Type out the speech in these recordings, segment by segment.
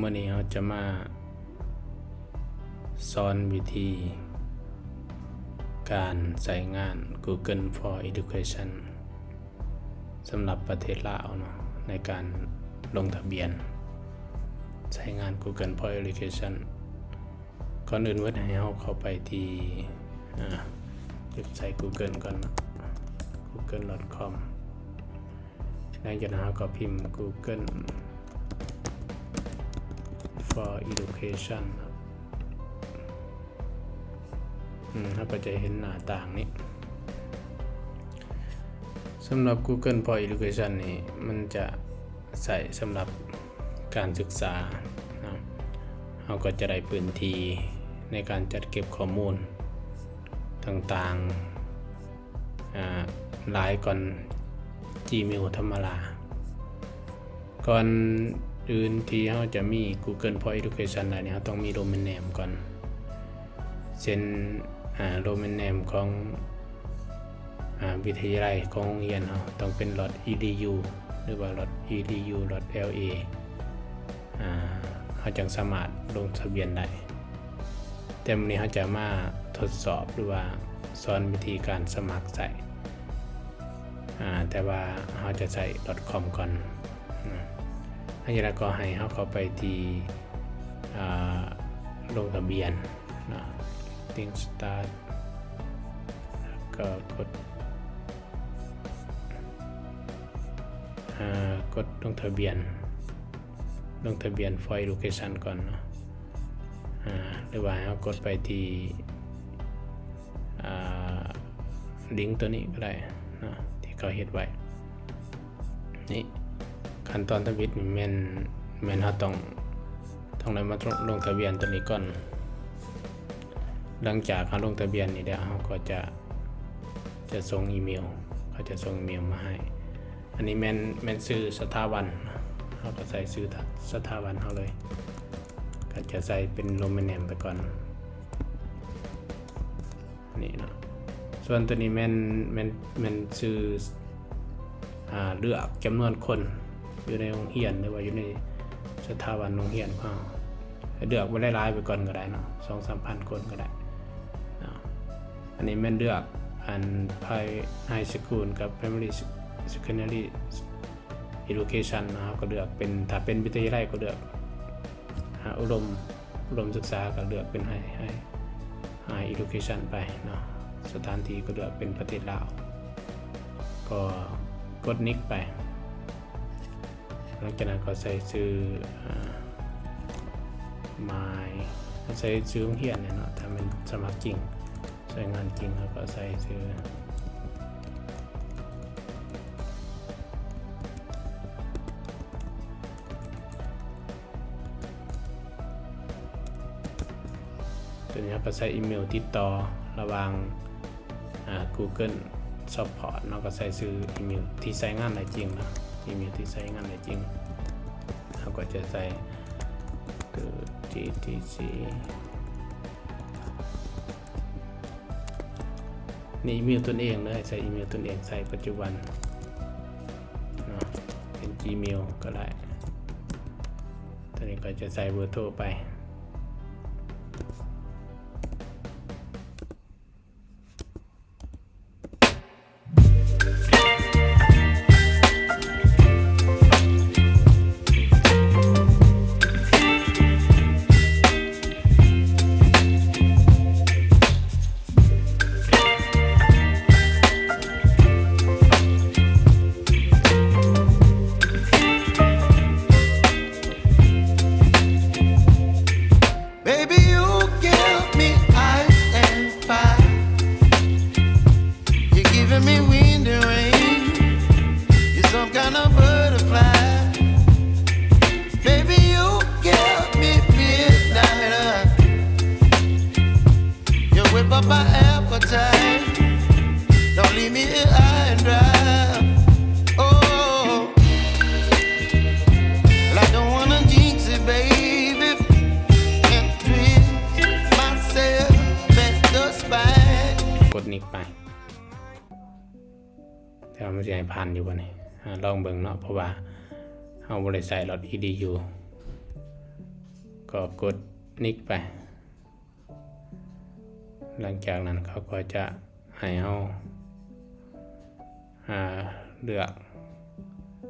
ມື້ນີ້ເຮົາຈະມາສອນວິທີການໃຊ້ງານ Google for Education ສຳລັບປະເທດລາວເນາະ ໃນການລົງທະບຽນໃຊ້ງານ Google for Education. ກ່ອນອື່ນໝົດໃຫ້ເຮົາເຂົ້າໄປທີ່ ອາ ເວັບໄຊ Google ກ່ອນເນາະ google.com. ຫຼັງຈາກນັ້ນເຮົາກໍພິມ Google for Education ເນາະ ອືມ ເຮົາກໍຈະເຫັນໜ້າຕ່າງນີ້. ສຳລັບ Google for Education ນີ້ ມັນຈະໃຊ້ສຳລັບການສຶກສາເນາະ ເຮົາກໍຈະໄດ້ພື້ນທີ່ໃນການຈັດເກັບຂໍ້ມູນຕ່າງໆ ອາ ຫຼາຍກ່ອນ Gmail ທຳມະດາ. ກ່ອນອື່ນທີ່ເຮົາຈະມີ Google for Education ໄດ້ນີ້ ເຮົາຕ້ອງມີ Domain Name ກ່ອນ ເຊັ່ນ ອາ Domain Name ຂອງ ອາ ວິທະຍາໄລ ຂອງໂຮງຮຽນເຮົາ ຕ້ອງເປັນ .edu ຫຼືວ່າ .edu.la ອາ ເຮົາຈັ່ງສາມາດລົງທະບຽນໄດ້. ແຕ່ມື້ນີ້ເຮົາຈະມາທົດສອບ ຫຼືວ່າສອນວິທີການສະໝັກໃຊ້ ອາ ແຕ່ວ່າເຮົາຈະໃຊ້ .com ກ່ອນນະ. ຫຼັງຈາກນັ້ນກໍໃຫ້ເຮົາເຂົ້າໄປທີ່ ອາ ລົງທະບຽນເນາະ Clean Start ແລ້ວກໍກົດ ອາ ກົດລົງທະບຽນ ລົງທະບຽນ for Education ກ່ອນເນາະ ອາ ຫຼືວ່າເຮົາກົດໄປທີ່ ອາ ລິງໂຕນີ້ກໍໄດ້ເນາະ ທີ່ເຂົາເຮັດໄວ້. ນີ້ ຂັ້ນຕອນທຳອິດນີ້ແມ່ນ ແມ່ນເຮົາຕ້ອງ ຕ້ອງໄດ້ມາລົງທະບຽນໂຕນີ້ກ່ອນ. ຫຼັງຈາກເຮົາລົງທະບຽນນີ້ແລ້ວ ເຮົາກໍຈະ ຈະສົ່ງອີເມວ ເຂົາຈະສົ່ງອີເມວມາໃຫ້. ອັນນີ້ແມ່ນ ແມ່ນຊື່ສະຖາບັນ ເຮົາກໍໃສ່ຊື່ສະຖາບັນເຮົາເລີຍ ກໍຈະໃສ່ເປັນ Domain Name ໄປກ່ອນນີ້ເນາະ. ສ່ວນໂຕນີ້ແມ່ນ ແມ່ນ ແມ່ນຊື່ ອາ ເລືອກຈຳນວນຄົນຢູ່ໃນໂຮງຮຽນ ຫຼືວ່າຢູ່ໃນສະຖາບັນໂຮງຮຽນຂອງເຮົາ. ເລືອກໄວ້ຫຼາຍໆໄປກ່ອນກໍໄດ້ເນາະ ສອງສາມພັນຄົນກໍໄດ້ເນາະ. ອັນນີ້ແມ່ນເລືອກອັນ High School ກັບ Primary Secondary Education ເນາະ ເຮົາກໍເລືອກເປັນ ຖ້າເປັນວິທະຍາໄລກໍເລືອກ ອາ ອຸດົມ ອຸດົມສຶກສາ ກໍເລືອກເປັນ High High High Education ໄປເນາະ. ສະຖານທີ່ກໍເລືອກເປັນປະເທດລາວ ກໍກົດ Next ໄປ. ຫຼັງຈາກນັ້ນກໍໃສ່ຊື່ ອາ ໝາຍ ໃສ່ຊື່ໂຮງຮຽນແຫຼະເນາະ ຖ້າແມ່ນສະໝັກຈິງ ໃຊ້ງານຈິງ ເຮົາກໍໃສ່ຊື່ ຕົວນີ້ເຮົາກໍໃສ່ອີເມວຕິດຕໍ່ລະຫວ່າງ ອາ Google Support ເນາະ ກໍໃສ່ຊື່ອີເມວທີ່ໃຊ້ງານໄດ້ຈິງເນາະ ອີເມວທີ່ໃຊ້ງານໄດ້ຈິງ. ເຮົາກໍຈະໃສ່ G T C ນີ້ອີເມວຕົນເອງເລີຍ ໃສ່ອີເມວຕົນເອງ ໃສ່ປັດຈຸບັນເນາະ ເປັນ Gmail ກໍໄດ້. ຕົວນີ້ກໍຈະໃສ່ເບີໂທໄປ. Baby, you give me ice and fire. You're giving me wind and rain. You're some kind of butterfly. Baby, you give me midnight oil. You whip up my appetite. Don't leave me here high and dry. Oh, well, I don't wanna jinx it, baby, and twist myself at the spine. ກົດ Next ໄປ. ແຕ່ວ່າມັນຊິໃຫ້ຜ່ານຢູ່ບໍ່ນີ້? ອາ ລອງເບິ່ງເນາະ ເພາະວ່າເຮົາບໍ່ໄດ້ໃສ່ .edu. ກໍກົດ next ໄປ. ຫຼັງຈາກນັ້ນເຂົາກໍຈະໃຫ້ເຮົາ ອາ ເລືອກ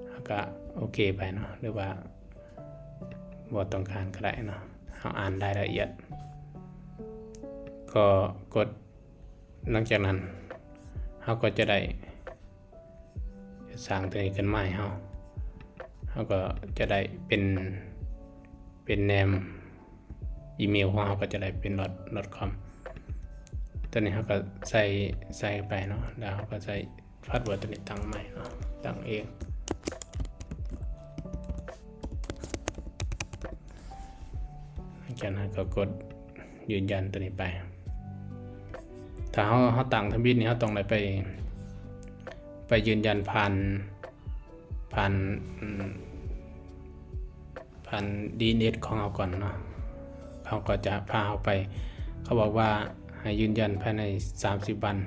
ແລ້ວກໍໂອເຄໄປເນາະ ຫຼືວ່າບໍ່ຕ້ອງການກໍໄດ້ເນາະ. ເຮົາອ່ານລາຍລະອຽດ ກໍກົດ ຫຼັງຈາກນັ້ນເຮົາກໍຈະໄດ້ ສ້າງຕົວນີ້ຂຶ້ນມາໃຫ້ເຮົາ ເຮົາກໍຈະໄດ້ເປັນ ເປັນແນມ ອີເມວຂອງເຮົາກໍຈະໄດ້ເປັນ ດອດ ດອດຄອມ. ຕົວນີ້ເຮົາກໍໃສ່ ໃສ່ໄປເນາະ ແລ້ວເຮົາກໍໃສ່ພາສເວີດຕົວນີ້ຕັ້ງໃໝ່ເນາະ ຕັ້ງເອງ. ຫຼັງຈາກນັ້ນກໍກົດຢືນຢັນຕົວນີ້ໄປ. ຖ້າເຮົາ ເຮົາຕັ້ງທຳອິດນີ້ ເຮົາຕ້ອງໄດ້ໄປ ໄປຢືນຢັນຜ່ານ ຜ່ານ ອາ ຜ່ານ ດີເອັນເອັສ ຂອງເຮົາກ່ອນເນາະ. ເຂົາກໍຈະພາເຮົາໄປ ເຂົາບອກວ່າໃຫ້ຢືນຢັນພາຍໃນສາມສິບວັນ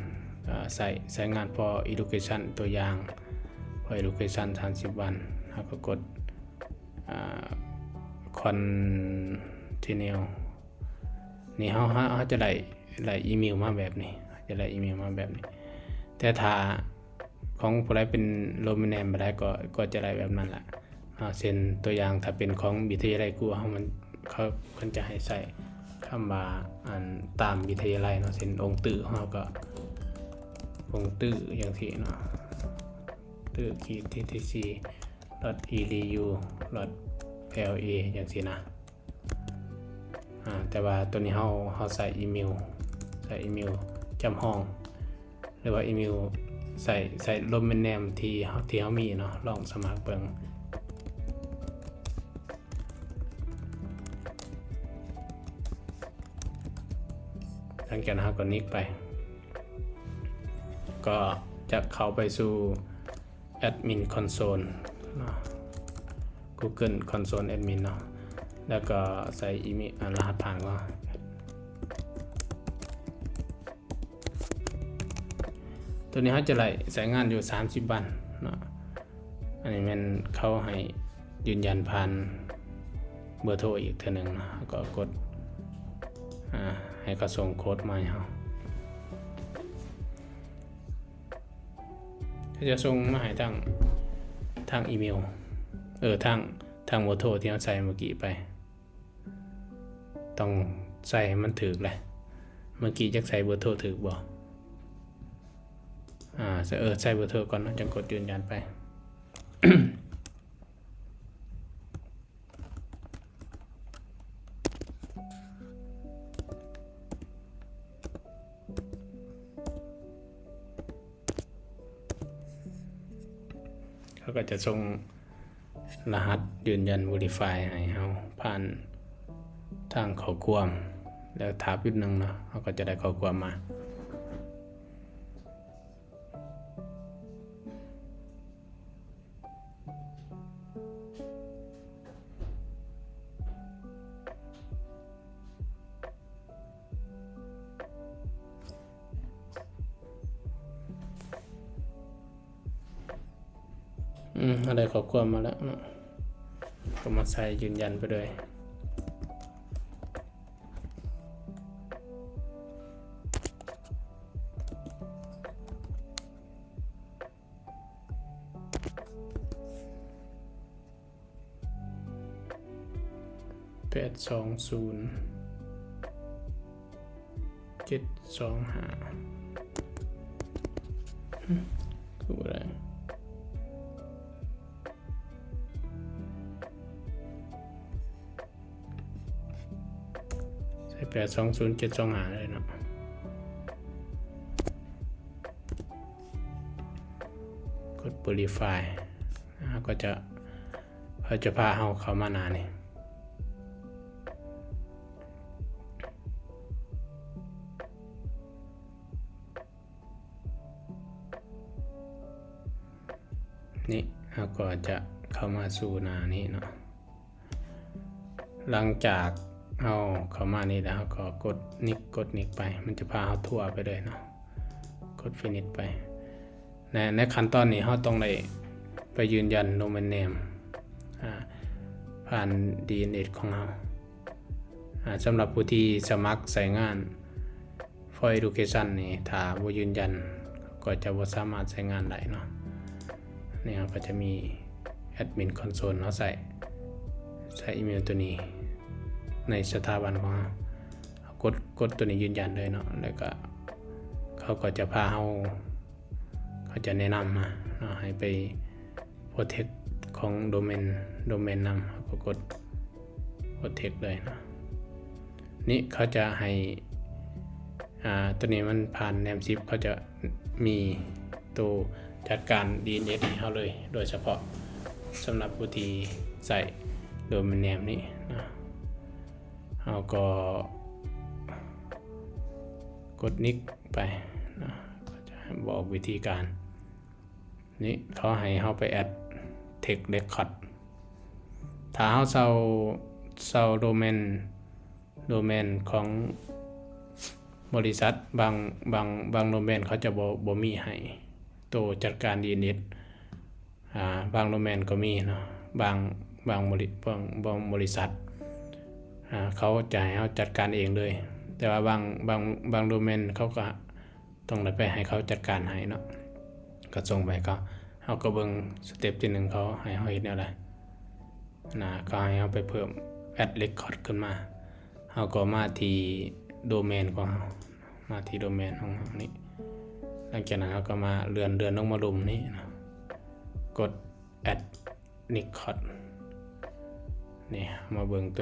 ເອີ ໃຊ້ ໃຊ້ງານ for education ຕົວຢ່າງ for education ສາມສິບວັນ. ເຮົາກໍກົດ ອາ continue ນີ້ເຮົາ ເຮົາ ເຮົາຈະໄດ້ ໄດ້ອີເມວມາແບບນີ້ ຈະໄດ້ອີເມວມາແບບນີ້. ແຕ່ຖ້າຂອງຜູ້ໃດເປັນໂດເມນເນມບໍ່ໄດ້ ກໍ ກໍຈະໄດ້ແບບນັ້ນລະເນາະ. ເຊັ່ນຕົວຢ່າງ ຖ້າເປັນຂອງວິທະຍາໄລກູເຮົາ ມັນ ເຂົາ ເພິ່ນຈະໃຫ້ໃສ່ຄຳວ່າ ອັນ ຕາມວິທະຍາໄລເນາະ ເຊັ່ນອົງຕື້ຂອງເຮົາກໍ ອົງຕື້ ຈັ່ງຊີ້ເນາະ ຕື້ .ttc .edu .la ຈັ່ງຊີ້ນະ. ອາ ແຕ່ວ່າຕົວນີ້ເຮົາ ເຮົາໃສ່ອີເມວ ໃສ່ອີເມວຈຳລອງ ຫຼືວ່າອີເມວໃສ່ ໃສ່ໂດເມນເນມທີ່ເຮົາ ທີ່ເຮົາມີເນາະ ລອງສະໝັກເບິ່ງ. ຫຼັງຈາກນັ້ນເຮົາກໍ next ໄປ ກໍຈະເຂົ້າໄປສູ່ admin console ເນາະ Google Console Admin ເນາະ ແລ້ວກໍໃສ່ອີເມວ ອາ ລະຫັດຜ່ານເນາະ. ຕົວນີ້ເຮົາຈະໄດ້ໃຊ້ງານຢູ່ສາມສິບວັນເນາະ. ອັນນີ້ແມ່ນເຂົາໃຫ້ຢືນຢັນຜ່ານເບີໂທອີກເທື່ອໜຶ່ງເນາະ ເຮົາກໍກົດ ອາ ໃຫ້ເຂົາສົ່ງໂຄດມາໃຫ້ເຮົາ. ເຂົາຈະສົ່ງມາໃຫ້ທາງ ທາງອີເມວ ເອີ ທາງ ທາງເບີໂທທີ່ເຮົາໃສ່ເມື່ອກີ້ໄປ. ຕ້ອງໃສ່ໃຫ້ມັນຖືກແຫຼະ. ເມື່ອກີ້ຈັກໃສ່ເບີໂທຖືກບໍ່? ອາ ເອີ ໃສ່ເບີໂທກ່ອນເນາະ ຈັ່ງກົດຢືນຢັນໄປ. ເຂົາກໍຈະສົ່ງລະຫັດຢືນຢັນ Verify ໃຫ້ເຮົາຜ່ານທາງຂໍ້ຄວາມ ແລ້ວຖ້າແປັບໜຶ່ງເນາະ ເຮົາກໍຈະໄດ້ຂໍ້ຄວາມມາ. ອືມ ເຮົາໄດ້ຂໍ້ຄວາມມາແລ້ວເນາະ ກໍມາໃສ່ຢືນຢັນໄປເລີຍ. ແປດສອງສູນ ເຈັດສອງຫ້າ ຄືບໍ່ໄດ້ ໃສ່ແປດສອງສູນເຈັດສອງຫ້າເລີຍເນາະ. ກົດ Verify ເຂົາກໍຈະ ເຂົາຈະພາເຮົາເຂົ້າມາໜ້ານີ້. ນີ້ ເຮົາກໍຈະເຂົ້າມາສູ່ໜ້ານີ້ເນາະ. ຫຼັງຈາກເຮົາເຂົ້າມານີ້ແລ້ວ ເຮົາກໍກົດ next ກົດ next ໄປ ມັນຈະພາເຮົາທົ່ວໄປເລີຍເນາະ. ກົດ finish ໄປ. ໃນ ໃນຂັ້ນຕອນນີ້ເຮົາຕ້ອງໄດ້ໄປຢືນຢັນ domain name ອາ ຜ່ານ DNS ຂອງເຮົາ. ອາ ສຳລັບຜູ້ທີ່ສະໝັກໃຊ້ງານ For Education ນີ້ ຖ້າບໍ່ຢືນຢັນ ກໍຈະບໍ່ສາມາດໃຊ້ງານໄດ້ເນາະ. ນີ້ເຮົາກໍຈະມີ Admin Console ເຮົາໃຊ້ ໃຊ້ອີເມວຕົວນີ້ໃນສະຖາບັນຂອງເຮົາ. ເຮົາກົດ ກົດຕົວນີ້ຢືນຢັນເລີຍເນາະ ແລ້ວກໍເຂົາກໍຈະພາເຮົາ ເຂົາຈະແນະນຳມາເນາະ ໃຫ້ໄປ Protect ຂອງໂດເມນ ໂດເມນນຳ ເຮົາກໍກົດ Protect ເລີຍເນາະ. ນີ້ເຂົາຈະໃຫ້ ອາ ຕົວນີ້ມັນຜ່ານ name ສິບ ເຂົາຈະມີໂຕຈັດການ DNS ໃຫ້ເຮົາເລີຍ ໂດຍສະເພາະສຳລັບຜູ້ທີ່ໃຊ້ໂດເມນເນມນີ້ເນາະ. ເຮົາກໍກົດ Next ໄປເນາະ ເຂົາຈະບອກວິທີການ. ນີ້ເຂົາໃຫ້ເຮົາໄປ add text record. ຖ້າເຮົາເຊົ່າ ເຊົ່າໂດເມນ ໂດເມນຂອງບໍລິສັດ ບາງ ບາງ ບາງໂດເມນເຂົາຈະບໍ່ ບໍ່ມີໃຫ້ໂຕຈັດການ DNS. ອາ ບາງໂດເມນກໍມີເນາະ ບາງ ບາງບໍລິ ບາງ ບາງບໍລິສັດ ອາ ເຂົາຈະໃຫ້ເຮົາຈັດການເອງເລີຍ. ແຕ່ວ່າບາງ ບາງ ບາງໂດເມນເຂົາກໍ ຕ້ອງໄດ້ໄປໃຫ້ເຂົາຈັດການໃຫ້ເນາະ ກໍສົ່ງໄປໃຫ້ເຂົາ. ເຮົາກໍເບິ່ງສະເຕັບທີໜຶ່ງ ເຂົາໃຫ້ເຮົາເຮັດແນວໃດນະ ເຂົາໃຫ້ເຮົາໄປເພີ່ມ add record ຂຶ້ນມາ. ເຮົາກໍມາທີ່ໂດເມນຂອງເຮົາ ມາທີ່ໂດເມນຂອງເຮົານີ້. ຫຼັງຈາກນັ້ນເຮົາກໍມາເລື່ອນ ເລື່ອນລົງມາລຸ່ມນີ້ເນາະ ກົດ add record ນີ້ ເຮົາມາເບິ່ງໂຕ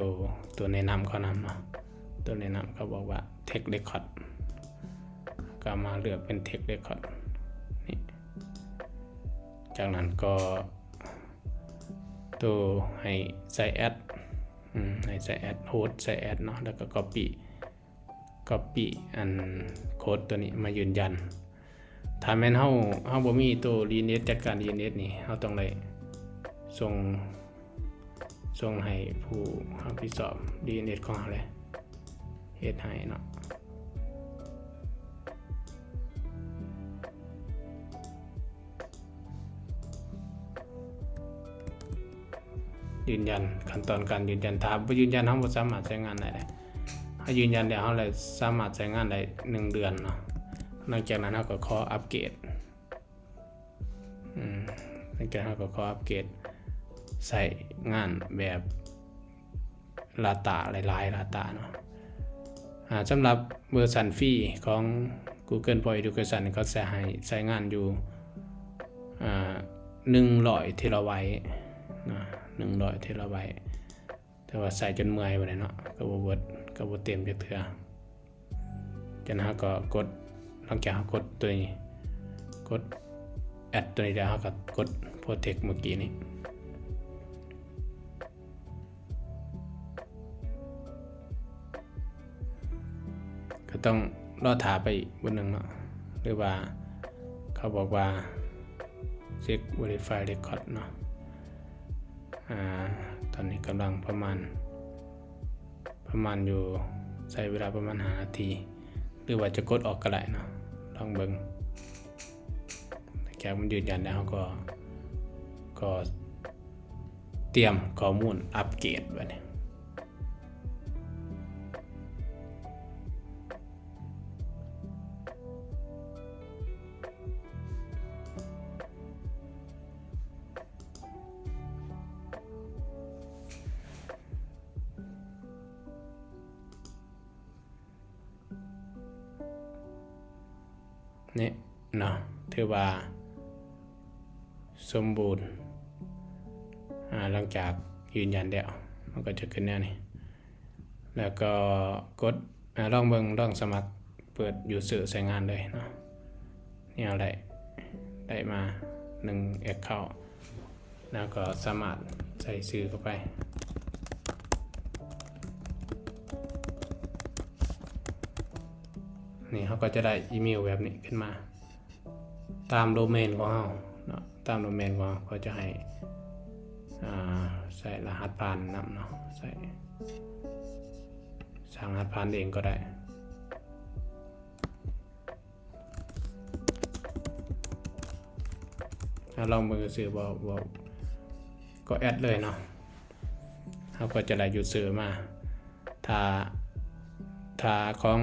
ໂຕແນະນຳເຂົານຳເນາະ. ໂຕແນະນຳເຂົາບອກວ່າ text record ກໍມາເລືອກເປັນ text record ນີ້. ຈາກນັ້ນກໍໂຕໃຫ້ໃສ່ add ອືມ ໃຫ້ໃສ່ add host ໃສ່ add ເນາະ ແລ້ວກໍ copy copy ອັນໂຄດຕົວນີ້ມາຢືນຢັນ. ຖ້າແມ່ນເຮົາ ເຮົາບໍ່ມີໂຕ DNS ຈັດການ DNS ນີ້ ເຮົາຕ້ອງໄດ້ສົ່ງ ສົ່ງໃຫ້ຜູ້ຮັບຜິດຊອບ DNS ຂອງເຮົາແຫຼະ ເຮັດໃຫ້ເນາະ. ຢືນຢັນ ຂັ້ນຕອນການຢືນຢັນ ຖ້າບໍ່ຢືນຢັນ ເຮົາບໍ່ສາມາດໃຊ້ງານໄດ້ເດ້. ເຮົາຢືນຢັນແລ້ວ ເຮົາລະສາມາດໃຊ້ງານໄດ້ໜຶ່ງເດືອນເນາະ. ຫຼັງຈາກນັ້ນ ເຮົາກໍຂໍອັບເກຣດ ອືມ ຫຼັງຈາກ ເຮົາກໍຂໍອັບເກຣດໃຊ້ງານແບບ Data ຫຼາຍໆ Data ເນາະ. ອາ ສຳລັບເວີຊັນຟຣີຂອງ Google for Education ເຂົາຈະໃຫ້ໃຊ້ງານຢູ່ ອາ ໜຶ່ງຮ້ອຍເທລາໄບເນາະ ໜຶ່ງຮ້ອຍເທລາໄບ. ແຕ່ວ່າໃຊ້ຈົນເມື່ອຍບັດນີ້ເນາະ ກໍບໍ່ເບິດ ກໍບໍ່ເຕັມຈັກເທື່ອ. ຈາກນັ້ນເຮົາກໍກົດ ຫຼັງຈາກເຮົາກົດຕົວນີ້ ກົດ add ຕົວນີ້ແລ້ວ ເຮົາກໍກົດ protect ເມື່ອກີ້ນີ້. ກໍຕ້ອງລໍຖ້າໄປອີກມື້ໜຶ່ງເນາະ ຫຼືວ່າເຂົາບອກວ່າ check verify record ເນາະ. ອາ ຕອນນີ້ກຳລັງປະມານ ປະມານຢູ່ ໃຊ້ເວລາປະມານຫ້ານາທີ ຫຼືວ່າຈະກົດອອກກໍໄດ້ເນາະ ລອງເບິ່ງ. ຫຼັງຈາກມັນຢືນຢັນແລ້ວ ເຮົາກໍ ກໍຕຽມຂໍ້ມູນອັບເກຣດບັດນີ້. ນີ້ເນາະ ຖືວ່າສົມບູນ. ອາ ຫຼັງຈາກຢືນຢັນແລ້ວ ມັນກໍຈະຂຶ້ນແນວນີ້ ແລ້ວກໍກົດ ອາ ລອງເບິ່ງ ລອງສະໝັກເປີດ user ໃຊ້ງານເລີຍເນາະ. ນີ້ເຮົາໄດ້ ໄດ້ມາໜຶ່ງ account ແລ້ວກໍສາມາດໃສ່ຊື່ເຂົ້າໄປ. ນີ້ເຮົາກໍຈະໄດ້ອີເມວແບບນີ້ຂຶ້ນມາ ຕາມໂດເມນຂອງເຮົາເນາະ ຕາມໂດເມນຂອງເຮົາ ເຂົາຈະໃຫ້ ອາ ໃສ່ລະຫັດຜ່ານນຳເນາະ ໃສ່ ສ້າງລະຫັດຜ່ານເອງກໍໄດ້. ເຮົາລອງເບິ່ງຊື່ໆ ບໍ່ ບໍ່ ກໍ add ເລີຍເນາະ ເຮົາກໍຈະໄດ້ user ມາ. ຖ້າ ຖ້າຂອງ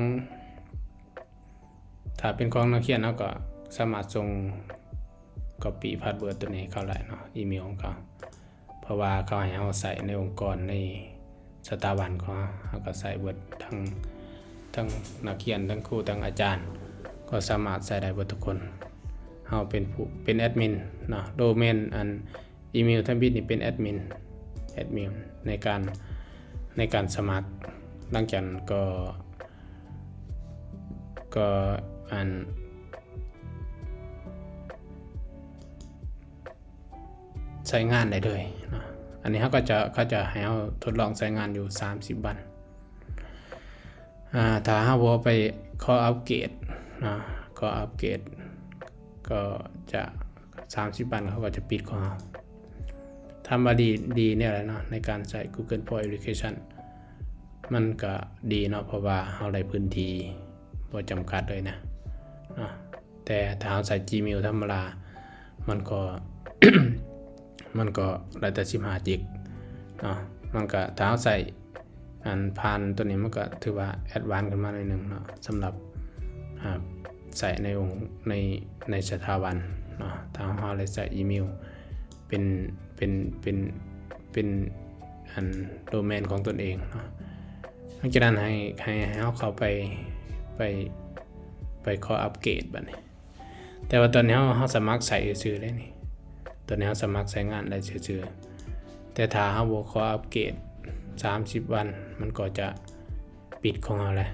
ຖ້າເປັນຂອງນັກຮຽນ ເຮົາກໍສາມາດສົ່ງ copy password ຕົວນີ້ເຂົ້າໄດ້ເນາະ ອີເມວຂອງເຂົາ ເພາະວ່າເຂົາໃຫ້ເຮົາໃຊ້ໃນອົງກອນ ໃນສະຖາບັນຂອງເຮົາ ເຮົາກໍໃຊ້ເບິດ ທັງ ທັງນັກຮຽນ ທັງຄູ ທັງອາຈານ ກໍສາມາດໃຊ້ໄດ້ເບິດທຸກຄົນ. ເຮົາເປັນຜູ້ ເປັນແອດມິນເນາະ ໂດເມນ ອັນ ອີເມວທຳອິດນີ້ເປັນແອດມິນ ແອດມິນໃນການ ໃນການສະໝັກ. ຫຼັງຈາກນັ້ນກໍ ກໍ ອັນ ໃຊ້ງານໄດ້ເລີຍເນາະ. ອັນນີ້ເຮົາກໍຈະ ເຂົາຈະໃຫ້ເຮົາທົດລອງໃຊ້ງານຢູ່ສາມສິບວັນ. ອາ ຖ້າເຮົາບໍ່ໄປຂໍອັບເກຣດເນາະ ຂໍອັບເກຣດ ກໍຈະ ສາມສິບວັນເຂົາກໍຈະປິດຂອງເຮົາ. ຖາມວ່າດີ ດີແນວໃດເນາະ ໃນການໃຊ້ Google for Education ມັນກໍດີເນາະ ເພາະວ່າເຮົາໄດ້ພື້ນທີ່ບໍ່ຈຳກັດເລີຍນະເນາະ. ແຕ່ຖ້າເຮົາໃຊ້ Gmail ທຳມະດາ ມັນກໍ ມັນກໍໄດ້ແຕ່ສິບຫ້າຈິກເນາະ. ມັນກໍ ຖ້າເຮົາໃຊ້ ອັນຜ່ານຕົວນີ້ ມັນກໍຖືວ່າ advance ຂຶ້ນມາໜ້ອຍໜຶ່ງເນາະ ສຳລັບ ອາ ໃຊ້ໃນອົງ ໃນ ໃນສະຖາບັນເນາະ. ຖ້າເຮົາໄດ້ໃຊ້ອີເມວເປັນ ເປັນ ເປັນ ເປັນ ອັນ ໂດເມນຂອງຕົນເອງເນາະ. ຫຼັງຈາກນັ້ນໃຫ້ ໃຫ້ ໃຫ້ເຮົາເຂົ້າໄປ ໄປ ໄປຂໍອັບເກຣດບັດນີ້. ແຕ່ວ່າຕອນນີ້ເຮົາ ເຮົາສະໝັກໃຊ້ຊື່ໆເດ້ນີ້ ຕອນນີ້ເຮົາສະໝັກໃຊ້ງານໄດ້ຊື່ໆ. ແຕ່ຖ້າເຮົາບໍ່ຂໍອັບເກຣດສາມສິບວັນ ມັນກໍຈະປິດຂອງເຮົາແຫຼະ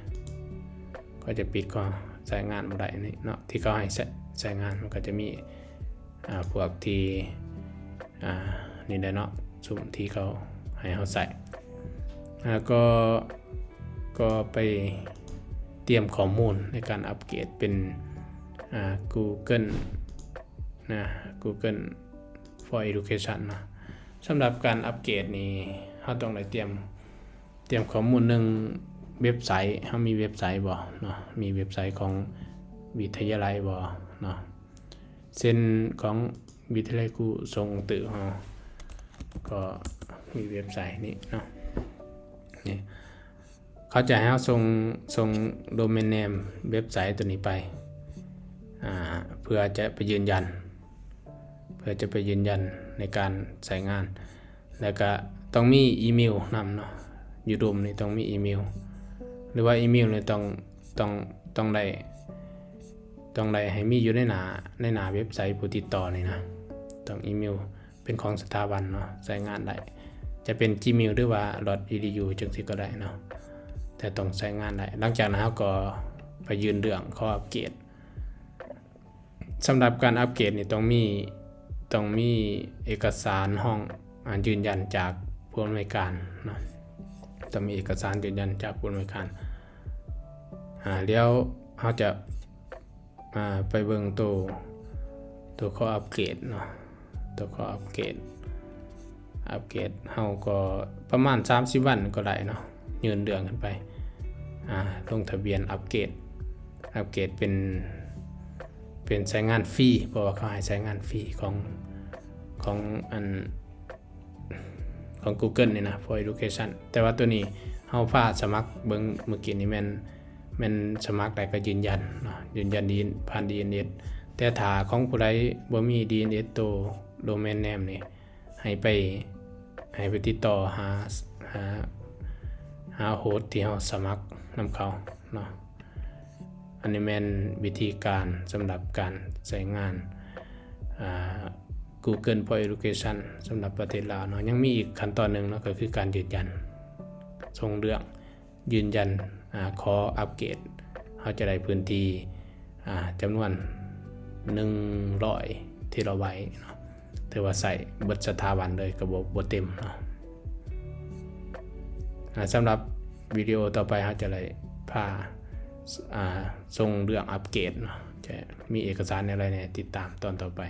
ກໍຈະປິດຂອງ ໃຊ້ງານບໍ່ໄດ້ນີ້ເນາະ. ທີ່ເຂົາໃຫ້ໃຊ້ ໃຊ້ງານ ມັນກໍຈະມີ ອາ ພວກທີ່ ອາ ນີ້ແຫຼະເນາະ ຊຸມທີ່ເຂົາໃຫ້ເຮົາໃຊ້. ອາ ກໍ ກໍໄປຕຽມຂໍ້ມູນໃນການອັບເກຣດເປັນ ອາ Google ນະ Google for Education ເນາະ. ສຳລັບການອັບເກຣດນີ້ ເຮົາຕ້ອງໄດ້ຕຽມ ຕຽມຂໍ້ມູນ ໜຶ່ງ ເວັບໄຊ. ເຮົາມີເວັບໄຊບໍ່ເນາະ? ມີເວັບໄຊຂອງວິທະຍາໄລບໍ່ເນາະ? ເຊັ່ນຂອງວິທະຍາໄລຄູຊົງອອງຕື້ເຮົາ ກໍມີເວັບໄຊນີ້ເນາະ ນີ້ ເຂົາຈະໃຫ້ເຮົາສົ່ງ ສົ່ງໂດເມນເນມເວັບໄຊຕົວນີ້ໄປ ອາ ເພື່ອຈະໄປຢືນຢັນ ເພື່ອຈະໄປຢືນຢັນໃນການໃຊ້ງານ. ແລ້ວກະຕ້ອງມີອີເມວນຳເນາະ ຢູ່ລຸ່ມນີ້ຕ້ອງມີອີເມວ ຫຼືວ່າອີເມວນີ້ຕ້ອງ ຕ້ອງ ຕ້ອງໄດ້ ຕ້ອງໄດ້ໃຫ້ມີຢູ່ໃນໜ້າ ໃນໜ້າເວັບໄຊຜູ້ຕິດຕໍ່ນີ້ນະ. ຕ້ອງອີເມວເປັນຂອງສະຖາບັນເນາະ ໃຊ້ງານໄດ້ ຈະເປັນ Gmail ຫຼືວ່າ .edu ຈັ່ງຊີ້ກໍໄດ້ເນາະ ແຕ່ຕ້ອງໃຊ້ງານໄດ້. ຫຼັງຈາກນັ້ນເຮົາກໍໄປຍື່ນເລື່ອງຂໍອັບເກຣດ. ສຳລັບການອັບເກຣດນີ້ຕ້ອງມີ ຕ້ອງມີເອກະສານຮ້ອງ ອາ ຢືນຢັນຈາກຜູ້ອຳນວຍການເນາະ ຕ້ອງມີເອກະສານຢືນຢັນຈາກຜູ້ອຳນວຍການ. ອາ ດຽວເຮົາຈະ ອາ ໄປເບິ່ງໂຕ ໂຕຂໍອັບເກຣດເນາະ ໂຕຂໍອັບເກຣດ ອັບເກຣດເຮົາກໍປະມານສາມສິບວັນກໍໄດ້ເນາະ ຍື່ນເລື່ອງຂຶ້ນໄປ ອາ ລົງທະບຽນອັບເກຣດ ອັບເກຣດເປັນ ເປັນໃຊ້ງານຟຣີ ເພາະວ່າເຂົາໃຫ້ໃຊ້ງານຟຣີຂອງ ຂອງອັນ ຂອງ Google ນີ້ນະ for Education. ແຕ່ວ່າໂຕນີ້ເຮົາພາດສະໝັກເບິ່ງມື້ກີ້ນີ້ແມ່ນ ແມ່ນສະໝັກໄດ້ກໍຢືນຢັນເນາະ ຢືນຢັນດີເອັນ ຜ່ານ ດີເອັນເອັສ. ແຕ່ຖ້າຂອງຜູ້ໃດບໍ່ມີ ດີເອັນເອັສ ໂຕ Domain Name ນີ້ ໃຫ້ໄປ ໃຫ້ໄປຕິດຕໍ່ຫາ ຫາ ຫາ host ທີ່ເຮົາສະໝັກນຳເຂົາເນາະ. ອັນນີ້ແມ່ນວິທີການສຳລັບການໃຊ້ງານ ອາ Google for Education ສຳລັບປະເທດລາວເນາະ. ຍັງມີອີກຂັ້ນຕອນໜຶ່ງເນາະ ກໍຄືການຢືນຢັນ ສົ່ງເລື່ອງ ຢືນຢັນ ອາ ຂໍອັບເກຣດ ເຮົາຈະໄດ້ພື້ນທີ່ ອາ ຈຳນວນໜຶ່ງຮ້ອຍເທລາໄບເນາະ ຖືວ່າໃຊ້ເບິດສະຖາບັນເລີຍກໍບໍ່ ບໍ່ເຕັມເນາະ. ອາ ສຳລັບວິດີໂອຕໍ່ໄປ ເຮົາຈະໄດ້ພາ ອາ ສົ່ງເລື່ອງອັບເກຣດເນາະ ຈະມີເອກະສານແນວໃດແດ່ ຕິດຕາມຕອນຕໍ່ໄປ.